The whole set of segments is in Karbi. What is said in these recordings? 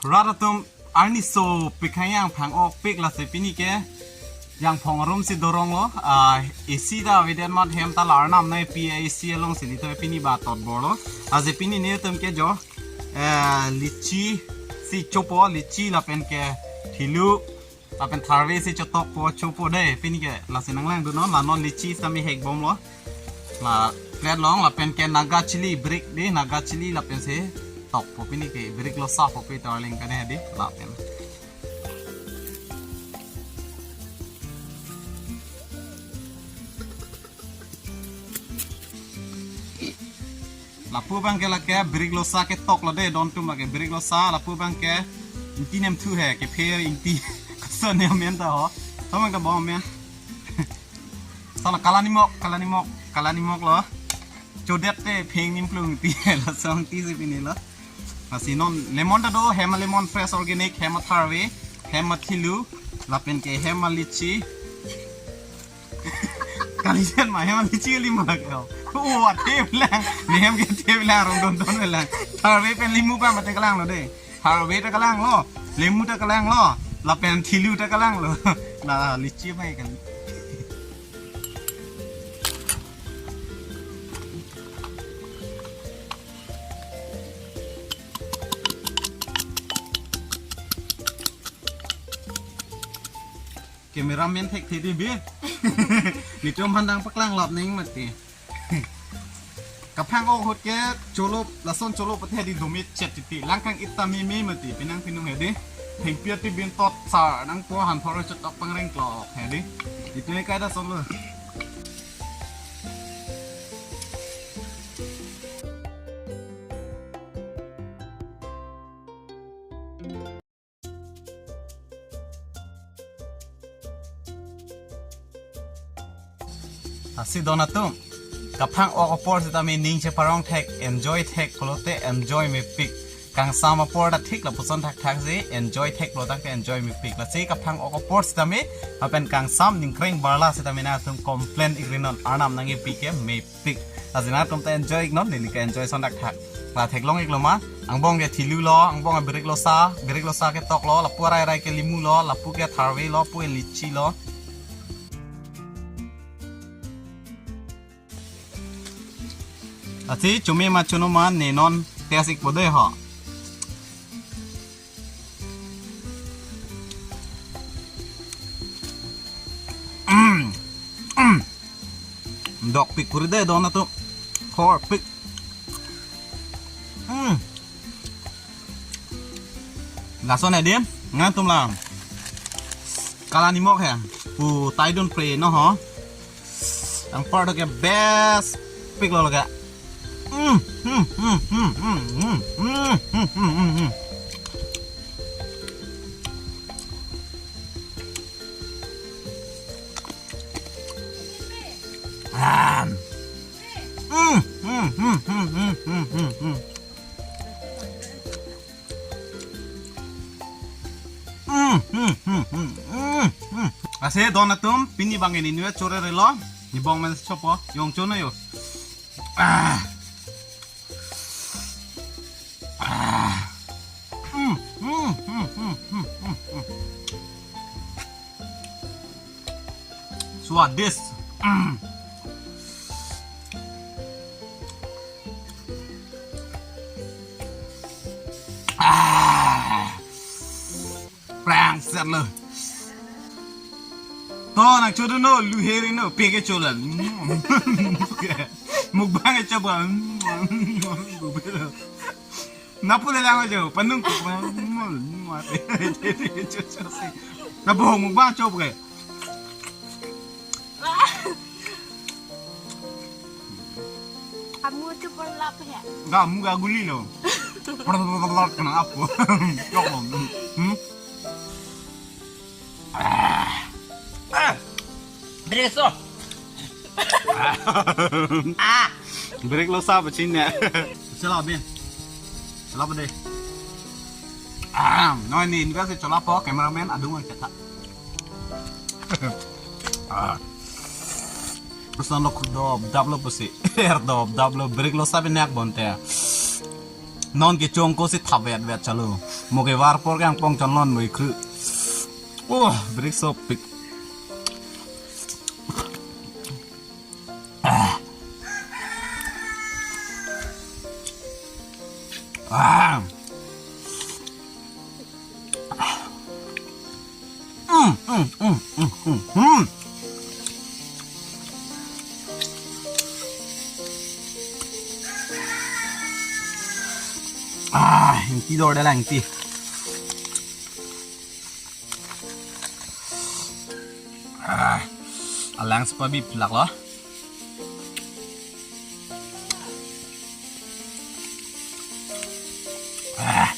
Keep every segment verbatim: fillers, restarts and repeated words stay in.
Rat atum, arni sopik hang yang phang-okpik, lasi pini ke yang phong arum si dorong lo. Ah, A C ta avedet amat hem ta la Arnam nangpi A C along si neli to pini ba tot bor lo. Lasi pini nelitum ke jo, eh, litchi si chopo, litchi lapen ke thilu lapen tharve si chotokpo, chopo dei pini ke. Lasi nanglangdunnon, la non litchi sitame hekbom lo. La plate along lapen ke Naga chilli, birik dei, Naga chilli lapen si tokpo pini ke, birik losa po pi, darling kane dei, lapen. Lapu abang ke lake birik losa ketok lo dei, don atum, lake birik losa, lapu abang ke ingti nemthu he, kepher ingti. Koson ne amen ta ho. Tomang ta bom amen. Sala kala nimok, kala nimok, kala nimok lo. Chodet te pheng nimplung ti lo, song ti si pini lo. Lasi non lemon ta do, hem a lemon fresh organic, hem a tharve, hem a thilu, lapen ke hem a litchi. Kali jen ma hem a litchi kali ma ke. Oh, athe lang. Ne hem ke athe lang, rong don don lang. Tharve pen limu pa mate kalang lo dei. Tharve ta kalang lo, limu ta kalang lo, lapen thilu ta kalang lo. La litchi mai kali. Cameraman thekthe dei bi. Nelitum aphan dang paklang lap ning mati. Kaphang-ok ahut ke cholo, lason cholo pathe dei, domit chet titi. Langkang ita mimi mati, pinang pinung he dei. Thengpi ati bin tot sar nangpo, han thor chot pangreng klok he dei. Itum ke kaida son lo. Lasi don atum, kaphang-ok apor sitame ning cheparong thek, enjoy thek pulote enjoy mepik. Kangsam apor ta thik lapuson thakthak si enjoy thek pulo tangte enjoy mepik. Lasi kaphang-ok apor sitame lapen kangsam ningkreng barla sitame nangtum complain ikrinon, Arnam nangkepi ke mepik. Lasi nangtum ta enjoy iknon, neli ke enjoy son thakthak. La theklong iklo ma, angbong ke thilu lo, angbong ke birik losa, birik losa ketok lo, lapu arai arai ke limu lo, lapu ke tharve lo, lapu ke litchi lo. Lasi chome ma chono ma, ne non test ikpo dei ho. Mm. Mm. Dokpik kori dei don atum. Thorpik. Mm. Lason he dei, nangtum la kala nimok he pu taidun pre no ho. Anpar do ke best pik lo lake. Mm, mm, mm. Ah. Mm, mm, mm. Mm, mm, mm, mm, mm, mm. Lasi don atum, pini abang ke neli inutvet chorere lo, ne bong men chopo, jong chono yo. Ah. Ah. Mm, mm, mm. Swadis. Mm. Ah. Prang set lo. To nangchodunnon, luheri no, peke cholan. Mukbang choba. Napule lang aja, panung ko. Nabohong mukbang choba. Kamu tu pun lap he. Enggak, muka guli lo. Pernah apa? Yok lo. Hmm? Ah. Ah. Breso. Ah. Break lo sa bachin ya. Sela bin. Sela dei. Ah, no, ne invest chola po, cameraman adung ang chata. Ah. Person lo khudop dap lo pusi. Er dop dap lo, break lo sa bin yak bonte. Non ke chong ko si thavet vet chalo. Mo kevar apor ke angpong chonlon mo ikru. Oh, break sopik. Ah. Ah. Mm, mm, mm, mm, mm, mm. Ah, ingti dor dela ingti. Ah, alang sepabi pelak lo. Ah.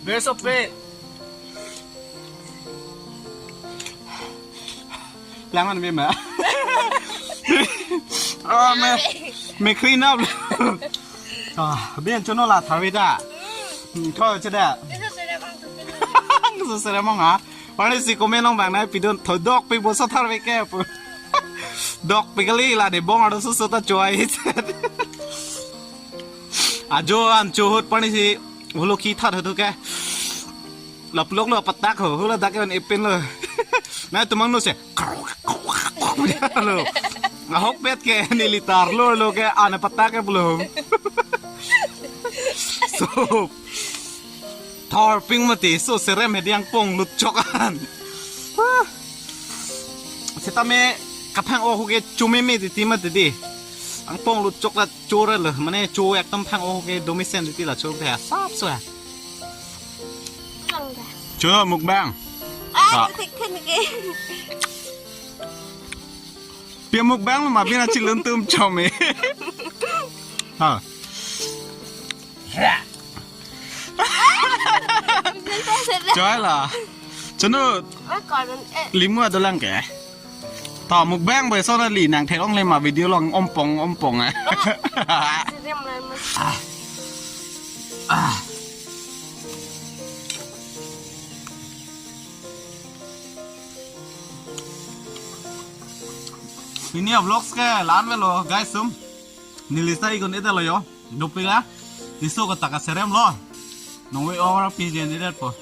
Best of it. Lang man bima. Oh, me, me clean up. Ah, bien chono la tharve ta. Hmm, tho che da. Isu sere bang tu pin. Isu sere mong ha. Pari si comment along bang nai pidun tho dokpik boso tharve ke pu. Dokpik kali la de bong aro susu ta choi. Ajo an chuhut pani si hulo ki thar hutu ke. Laplok lo patak ho, hula dak an epin lo. Na tumang no se. Lo. Ahok pet ke neli tar lo lo ke ana patak ke belum. So. Thor ping mati so serem hedi angpong lutchok an. Wah. Setame kaphang-o ke chumeme titi mati di. Angpong lutchok la chore lo, mane cho ekdom phang-o ke domisen titi la cho the sap so ya. Lang da. Cho mukbang. Ah, Ah. Tik kan ke. Pia mukbang lo mabina chilun tum chome. Ha. Choi la. Chunu Oi, konon, eh. Limu adolang ke. Ta mukbang bai sona li nang thek ong le ma video long ompong ompong eh. Sirim lai mas. Ah. Pini a vlogs ke la-an velo guys sum. Neli sa ikon eta lo yo. Dopik la. Iso ko taka serem lo. Nongve over P G N edit po.